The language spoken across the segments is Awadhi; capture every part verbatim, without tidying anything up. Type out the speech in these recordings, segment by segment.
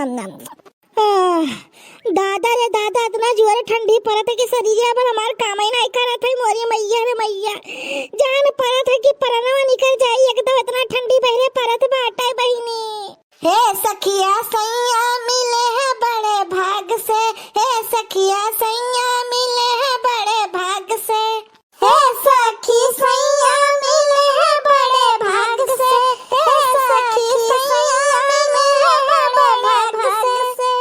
आह, दादा रे दादा, अतना जोर ठंडी परत है कि सरीरिया भर हमार कामइ नाहीं करत है, मोरी मइया रे मइया। जान परत है कि परनवा निकर जाई, एकदम अतना ठंडी बहिरे परत बाटइ बहिनी। हे सखिया सइयाँ मिले हैं बड़े भाग से, हे सखिया सइयाँ मिले हैं बड़े भाग से। हे सखी सइयाँ मिले हैं बड़े भाग से, हे सखी सइयाँ मिले हैं बड़े भाग से।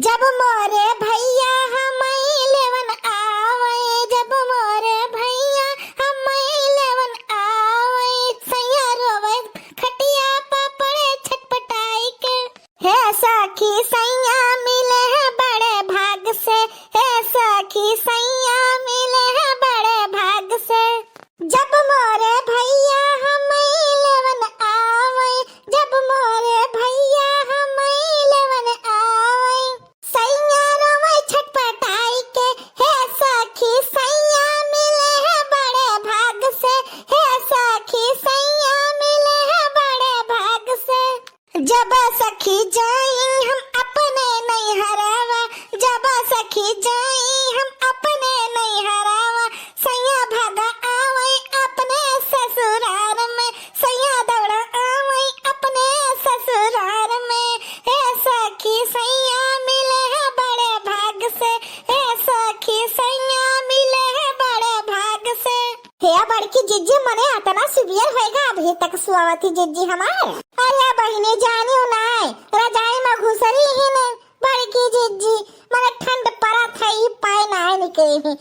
जब मोरे भइया हमइ लेवन आवइ, जब मोरे भइया हमइ लेवन आवइ, सइयाँ रोवइ खटिया प पड़े छटपटाइ के। हे सखी सइयाँ मिले हैं बड़े भाग से, हे सखी सइयाँ मिले हैं बड़े भाग से। जब मोरे भइया हमइ लेवन आवइ, जब मोरे भइया हमइ लेवन आवइ, सइयाँ रोवइ छटपटाइ के। हे सखी सइयाँ मिले हैं बड़े भाग से, हे सखी सइयाँ मिले हैं बड़े भाग से। जब सखी जाई हम अपने नैहरवा, जब सखी जाई हम अपने नैहरवा, सइयाँ भागा आवइ अपने ससुरार में, सइयाँ दौड़ा आवइ अपने ससुरार में। हे सखी सइयाँ मिले हैं बड़े भाग से, हे सखी सइयाँ मिले हैं बड़े भाग से। हे बड़की जिज्जी, मने अतना सुबियर होइगा, अबहीं तक सुआवत ही जिज्जी हमार। अरे बहिनी, जानिउ नाहीं, रजाई में घुसरी ही न बड़की जिज्जी, मने ठंड परत है, ई पाए नाहीं निकरी ही।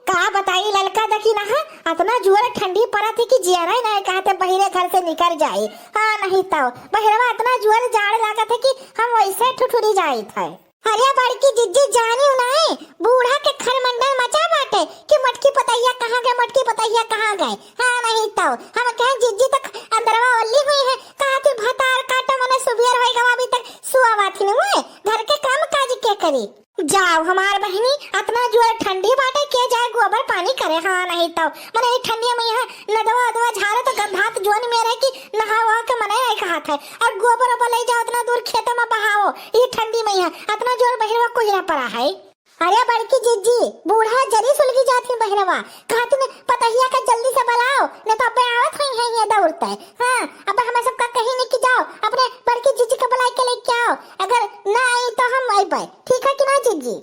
का बताई ललका देखी ना, हाँ, अतना जोर ठंडी परत है कि जियरा ही नाहीं कहत है बहिरे घर से निकर जाई। हाँ, नहीं तउ बहिरवा अतना जोर जाड़ लागत है कि हम वइसे ठुठुरी जाइत है। अरे बड़की जिज्जी, जानिउ नाहीं, बूढ़ा के खरमंडल मचा बाटे कि मोटकी पतहिया कहाँ गए, मोटकी पतहिया कहाँ गए। हाँ, नहीं तउ हम कहें जिज्जी तक अंदरवा ओल्ली हुई है, कहा थी भतार काटा, मने सुबियर होइगा, अबहीं तक सुआवत ही न हुए, घर के काम काज के करी। जाव हमार बहिनी, अतना जोर ठंडी बाटे, के जाए गोबर पानी करे। हाँ, नहीं तउ मने ई ठंडी में यहाँ नदवा अदवा झारे तो गंधात जोन में रहे कि नहावा के मने आई कहत है, अउर गोबर ओबर लइ जाव अतना दूर खेत में बहावो, ई ठंडी में यहाँ अतना जोर बहिरवा कोहरा परा है। अरे बड़की जिज्जी, बूढ़ा जरी सुलगी जात ही बहिरवा, कहत न पतहिया का जल्दी से बलाव, न तो अबे आवत हुई है ये दौड़ते। हाँ, अब हमें सबका कहीं नहीं कि जाव, अपने बड़की जिज्जी का बुलाइ के लइके आव, अगर ना आई तो हम अइबे, ठीक है कि ना जिज्जी?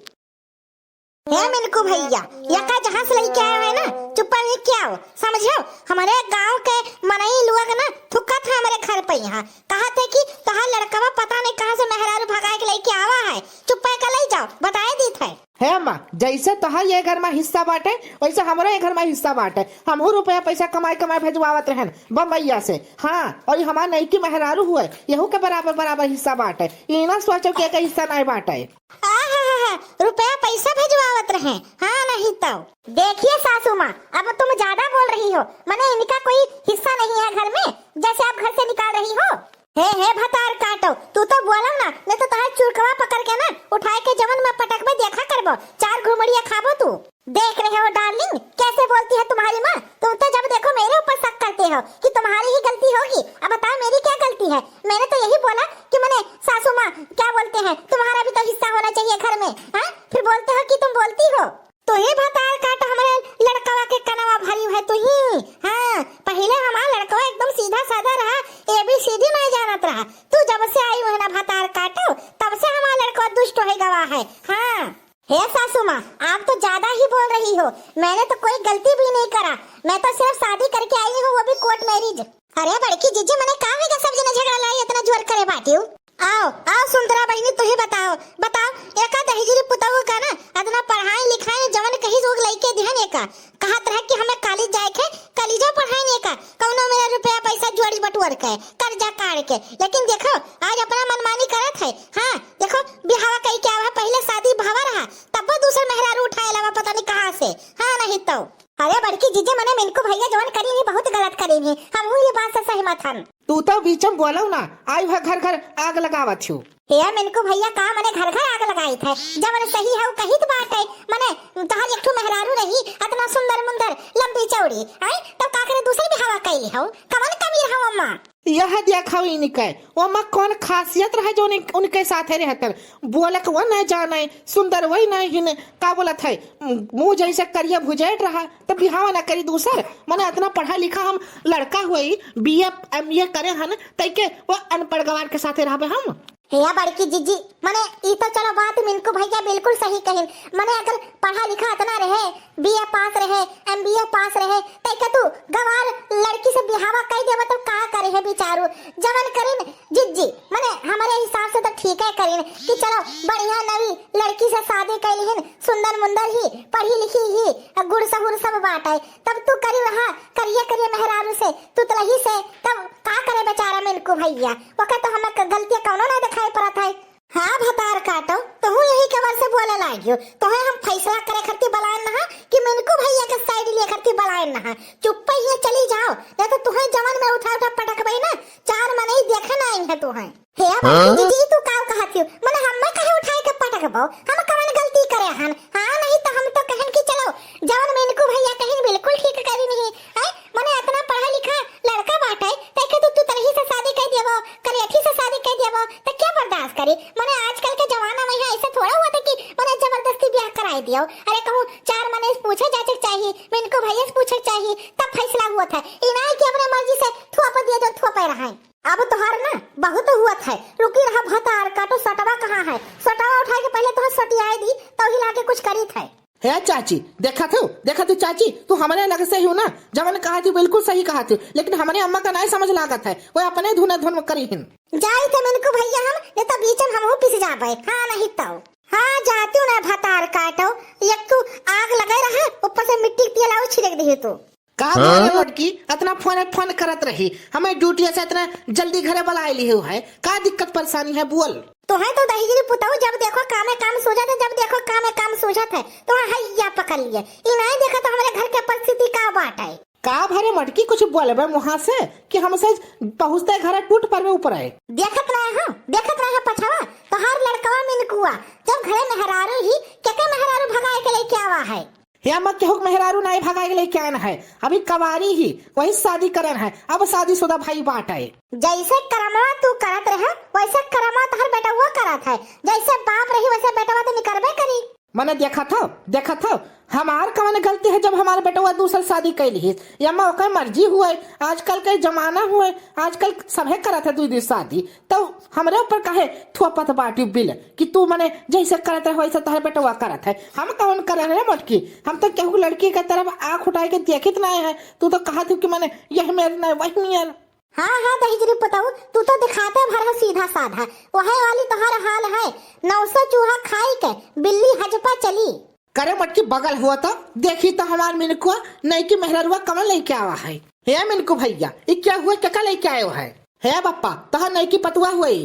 हे मिनकू भइया, यका जहाँ से लइके आयो है ना, चुप्पा लइके आओ, समझो? हमरे गाँव के मनई लोग ना थुकत है हमरे घर पे यहाँ, कहत है कि तोहार लड़कवा पता नहीं कहाँ से मेहरारू भगाइ के लइके आवा है, चुप्पा का लइ जाओ, बताइ दीत है। हे अम्मा, जइसे तोहार ये घर मा हिस्सा बाटे, वइसे हमरो ये घर मा हिस्सा बाटे। हमहू रुपया पइसा कमाइ कमाइ भेजवावत रहेन बम्बइया से। हाँ, अउर ई हमार नइकी मेहरारू हुए, यहू के बराबर बराबर हिस्सा बाटे। ई ना सोचो कि एके हिस्सा नाहीं बाटे। आहाहा, रुपया पइसा भेजवावत रहे। हाँ, नहीं तउ। देखिए सासू माँ, अब तुम ज्यादा बोल रही हो। मने इनका कोई हिस्सा नहीं है घर में, जैसे आप घर से निकाल रही हो। हे, हे भतार काटो, तू तो बोलो ना, नहीं तो तोहार चुरकवा पकड़ के ना उठाइ के जवन में पटकबे, देखा करबो, चार घुमड़िया खाबो तू। देख रहे हो डार्लिंग, कैसे बोलती है तुम्हारी माँ। तुम तो जब देखो मेरे ऊपर शक करते हो कि तुम्हारी ही गलती होगी। अब बताओ मेरी क्या गलती है? मैंने तो यही बोला कि मने सासू माँ क्या बोलते हैं, तुम्हारा भी तो हिस्सा होना चाहिए घर में, हाँ? फिर बोलते हो कि तुम बोलती हो। तू ही भतार काट हमरे लड़कवा के कनवा भरी है तू ही। हाँ, पहिले हमार लड़कवा एकदम सीधा साधा रहा, A B C D नहीं जानत रहा। तू जब से आई हुई ना भतार काटो, तब से हमार लड़कवा दुष्ट होइ गवा है। हाँ। हे सासू माँ, आप तो ज्यादा ही बोल रही हो। मैंने तो कोई गलती भी नहीं करा, मैं तो सिर्फ शादी करके आई हूँ, वो भी court marriage। अरे बड़की जिज्जी, मने का होइगा, सब जने झगड़ा लड़ाई इतना जोर करे बाटिउ। आओ, आओ सुंदरा बहिनी, तू ही बताओ, बताओ, एका दहिजरी पुतहु का ना इतना पढ़ाई लिखाई, जवन कही लोग लइके दिहन एका, कहत रहे कि हमें college जाए के, college पढ़ाई नहीं का, कौनो मेरा रुपया पैसा जोड़ी बटोर के, कर्जा काढ़ के, लेकिन देखो आज अपना मनमानी करत है। हाँ, देखो बिहावा कई क्या हुआ, पहिले शादी भवा रहा, तब वो दूसर मेहरारू उठाए लावा पता नहीं कहाँ से। हाँ, नहीं तो। अरे बड़की जीजी, मने मिनकू भैया जवन करी ही बहुत गलत करी ही, हमहू ये बात से सहमत हन। तू तो बीच में बोलो ना, आई है घर घर आग लगावत हूँ। हे मिनकू भैया, का मने घर घर आग लगाई थे? जवन सही है वो कहित बाटे, मने तोहर एक ठो मेहरारू रही, अतना सुंदर मुंदर, लंबी चौड़ी, आई तब का करे दूसर बिहावा कैली हो? कवन कमी रहा माँ। यह देखा इनके, ओमा कौन खासियत रहे जो उन-, उनके साथे रहतन। बोलक वो न जाने, सुंदर वही नहीं हिन, का बोलत है, मुँह जैसे करिया भुजेट रहा, तो बिहावा न करी दूसर। मने इतना पढ़ा लिखा हम लड़का हुई, बी ए, एम ए करे हन, तैके वो अनपढ़ गवार के साथे रहबे हम। हे या बड़की जिज्जी, मने ई तो चलो बात मिनकू भैया बिल्कुल सही कहिन। मने अगर पढ़ा लिखा इतना रहे, बी ए पास रहे, एम बी ए पास रहे, तैके तू गवार लड़की से बिहावा कई देवा तो का करे है बेचारू? जवन करिन जिज्जी, मने हमरे हिसाब से तो ठीक है करिन कि चलो बढ़िया नवी लड़की से शादी कैलिहिन, सुंदर मुंदर ही, पढ़ी लिखी ही, गुड़ सहूर सब बाटे। तब तू करी रहा करिया करिया मेहरारू से, तुतलही से, तब का करे बेचारा मिनकू भैया? ओके तो हमें क-, गलतियाँ कौनो ना दिखाई पड़त है। हाँ भतार काटो, तोहू यही कबर से बोले लागियो। तोहे हम फैसला करे खरती बलायन नहा कि मिनकू भैया के साइड लिए खरती बलायन नहा। चुप्पे ये चली जाओ, नहीं तो तुहे जवन में उठा उठा पटकबे ना, चार मनई देखे ना आई है तुहे। हे हाँ? बड़की दीदी, तू काव कहत हो? मने हम्मे कहे उठाए के पटकबो? हम कवन गलती करे हन? हाँ, नहीं तो हम तो कहन कि चलो, जवन मिनकू भैया कहिन बिल्कुल ठीक करी नहीं। हैं? मने इतना पढ़ा लिखा लड़का बाटे, तैके तू, तू तरही से शादी कर देबो, करेठी से शादी कर देबो, तो क्या बर्दाश्त करी? मने आजकल के जमाना में यहाँ ऐसे थोड़ा हुआ था कि मने जबरदस्ती ब्याह कराए दियो। अरे कहूँ चार मने से पूछे जाचे के चाही, मिनकू भैया से पूछे के चाही, तब फैसला हुआ था। ई नाहीं कि अपने मर्जी से थोप दिया जो थोपे रहे। अब तोहार ना बहुत हुआ था, रुकी रहा भतार काटो, सटवा कहाँ है? सटवा उठाए के पहले तोहार सटियाए दी, तो ही लागे कुछ करी था। हे चाची, देखत हो, देखत हो चाची, तू हमरे लग से ही हो ना, जवन कहत हो बिल्कुल सही कहत हो, लेकिन हमरे अम्मा का नाहीं समझ लागत है, वो अपने धुन धुन करी हिन। जाई थे मिनकू भैया हम, नहीं तो बीच में हमहू पिस जाबे। हाँ, नहीं तो। हाँ, जाती हूँ ना भतार काटो, एक तू आग लगे रहा, ऊपर से मिट्टी के तेल आऊ छिड़क दी तू। का हाँ? बोले मोटकी, इतना फोन फोन करत रही, हमें ड्यूटी से इतना जल्दी घरे बुलाए ली है, का दिक्कत परेशानी है बोल? तो है तो दहिजरी पुताऊ, जब देखो कामे काम सूझत है, जब देखो कामे काम सूझत है, तो है या पकड़ लिए। ई नाहीं देखा तो हमारे घर के परिस्थिति का बाटे। का भरे मोटकी कुछ बोलबे मुहा से कि हमसे पहुँचते घर टूट पड़बे ऊपर है। देखत रहे हो, देखत रहे हो पछवा, तोहार लड़कवा मिनकुआ, जब घरे मेहरारू ही, के के मेहरारू भगाए के लेके आवा है? हे अम्मा, केहू के मेहरारू नाहीं भगाए के लेके आयन है, अभी कवारी ही, वही शादी करन है, अब शादीशुदा भाई बाटे। जैसे करमवा तू करत रहे, वैसे करमवा तोहर बेटवा करत है, जैसे बाप रही वैसे बेटवा तो निकरबे करी। मने देखत हो, देखत हो, हमार कवन गलती है जब हमार बेटवा दूसर शादी कैली है? ये अम्मा ओकर मर्जी हुए, आजकल के जमाना हुए, आजकल सभे करत है दुई दुई शादी, तो हमरे ऊपर काहे थोपत बाटी बिल कि तू मने जैसे करत रहे वैसे तोहर बेटवा करत है? हम कौन करे रहे मोटकी? हम तो केहू लड़की के तरफ आँख उठाए के देखित नाहीं है। तू तो कहत हो कि मने यह मेर नाहीं, वही मेर। हाँ, हाँ, दहिजरी पुताऊ, तू तो दिखाते भर है सीधा साधा। वहे वाली तोहर हाल है, नौ सौ चूहा खाई के बिल्ली हजपा चली। करे मोटकी बगल हुआ तो देखी तो हमार मिनकुआ नईकी मेहररुआ कवन लेके आवा है। हे मिनकू भैया, ई क्या हुआ, केका लेके आयो है? हे बप्पा, तोहर नईकी पतुआ हुए।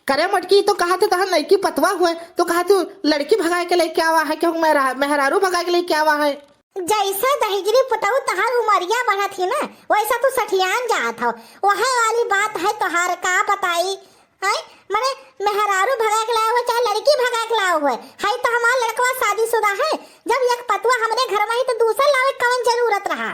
करे मोटकी, तो कहा थे तोहर नईकी पतुआ हुए, तो कहा तू लड़की भगाए के लेके आवा है, क्यों मेहरा-, मेहरारू भगाए के लेके आवा है? जैसे दहिजरी पुतऊ तहार उमरिया बढ़त ही ना, वैसा तू सठियान जात हो। वहे वाली बात है तोहार, का बताई, हैं? मने मेहरारू भगा के लाओ है, चाहे लड़की भगा के लाओ है, है तो हमार लड़कवा शादीशुदा है। जब एक पतुआ हमरे घर में ही तो दूसर लावे कवन जरूरत रहा?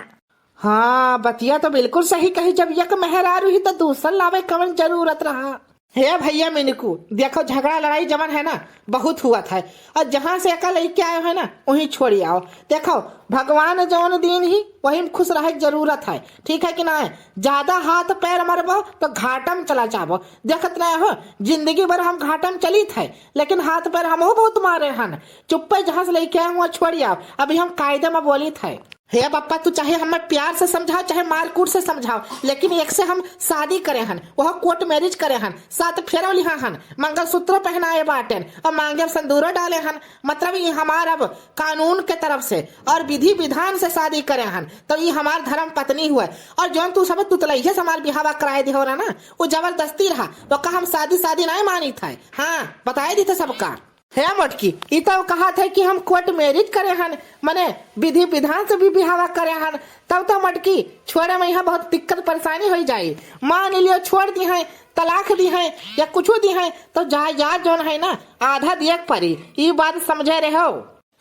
हाँ, बतिया तो बिल्कुल सही कही, जब एक मेहरारू ही तो दूसर लावे कवन जरूरत रहा। हे भैया मिनकू, देखो झगड़ा लड़ाई जवन है ना, बहुत हुआ था, और जहाँ से एका लेके आयो है ना, वहीं छोड़ी आओ। देखो, भगवान जौन दीन ही, वही में खुश रहे के जरूरत है, ठीक है कि ना? ज्यादा हाथ पैर मरबो तो घाटा में चला जाबो। देखत ना हो, जिंदगी भर हम घाटा में चलित है, लेकिन हाथ पैर हमहू बहुत मारे हन। चुप्पे जहाँ से लेके आए हुआ छोड़ी आओ, अभी हम कायदे में बोलित है। हे बप्पा, तू चाहे हमें प्यार से समझाओ, चाहे मारकूट से समझाओ, लेकिन एक से हम शादी करे हन, वह कोर्ट मैरिज करे हन, सात फेरा लिहा हन, मंगलसूत्र पहनाए बाटेन और मांगे में संदूरो डाले हन। मतलब, ई हमार अब कानून के तरफ से और विधि विधान से शादी करे हन, तो ई हमार धर्म पत्नी हुए। और जौन तू सब तुतलैया से हमार बिहावा कराए दे हो रहा ना, वो जबरदस्ती रहा, ओका हम शादी शादी नहीं मानित है। हाँ, बताए दी थे सबका। हे मोटकी, ई तो कहत है कि हम कोर्ट मैरिज करे हन, मने विधि विधान से भी बिहावा करे हन, तब तो मोटकी छोड़े में यहाँ बहुत दिक्कत परेशानी हो जाई। मान लियो छोड़ दी है, तलाक दी है या कुछ दी है, तो जायदाद जौन है ना, आधा दिए के पड़ी। ई बात समझे रहो।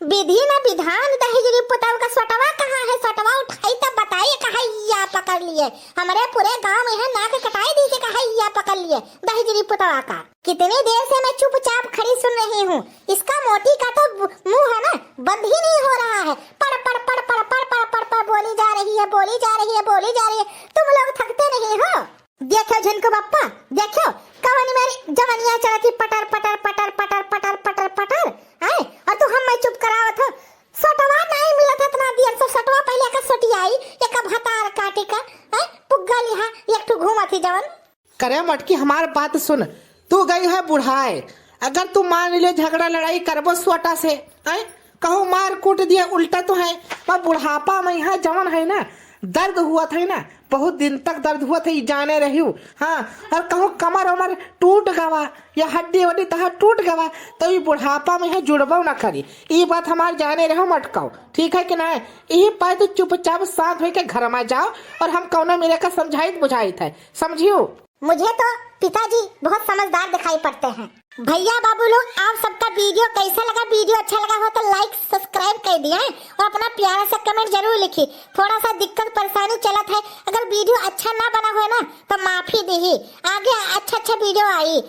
विधि न विधान, दहिजरी पुतवा का सोटवा कहाँ है? सोटवा उठाई तब बताई, कहैया पकड़ लिए। हमरे पूरे गाँव में है नाक कटाई दीजिए, कहैया पकड़ लिए दहिजरी पुतवा का। कितनी देर से मैं चुपचाप खड़ी सुन रही हूँ, इसका मोटी का तो मुंह है ना, बंद ही नहीं हो रहा है। पड़ पड़ पड़ पड़ पड़ पड़ पड़ पड़ बोली जा रही है, बोली जा रही है, बोली जा रही है। तुम लोग थकते नहीं हो? देखो झिनको बप्पा, देखो कवन मेरी जवनिया चढ़ती पटर पटर पटर पटर पटर पटर पटर, हैं? और तू हम्मे चुप करावत हो। सटवा नहीं मिलत है इतना दियर से, सटवा पहले का सटियाई, एक भतार काटे का, हैं? पुग्गा लिहा, एक ठो घूमत ही जवन। करे मटकी, हमार बात सुन, तू गई है बुढ़ाए, अगर तू मान ले झगड़ा लड़ाई करबो सोटा से, हैं? कहूँ मार कूट दिए उल्टा तो है, पर बुढ़ापा में यहाँ जवन है ना, दर्द हुआ था ना, बहुत दिन तक दर्द हुआ था, ई जाने रही हूँ। हाँ, और कहूँ कमर उमर टूट गवा या हड्डी वड्डी तहार टूट गवा, तो ई बुढ़ापा में है जुड़बो ना करी। ई बात हमार जाने रहो मटकाओ, ठीक है कि ना? यही पाए तो चुपचाप शांत होके घर में जाओ, और हम कौनो मेरे का समझाइत बुझाइत है, समझियो? मुझे तो पिताजी बहुत समझदार दिखाई पड़ते हैं। भैया बाबू लोग, आप सबका वीडियो कैसा लगा? वीडियो अच्छा लगा हो तो लाइक सब्सक्राइब कर दिए और अपना प्यारा सा कमेंट जरूर लिखी। थोड़ा सा दिक्कत परेशानी चलत है, अगर वीडियो अच्छा ना बना हो ना तो माफी दीही, आगे अच्छा अच्छा वीडियो आई।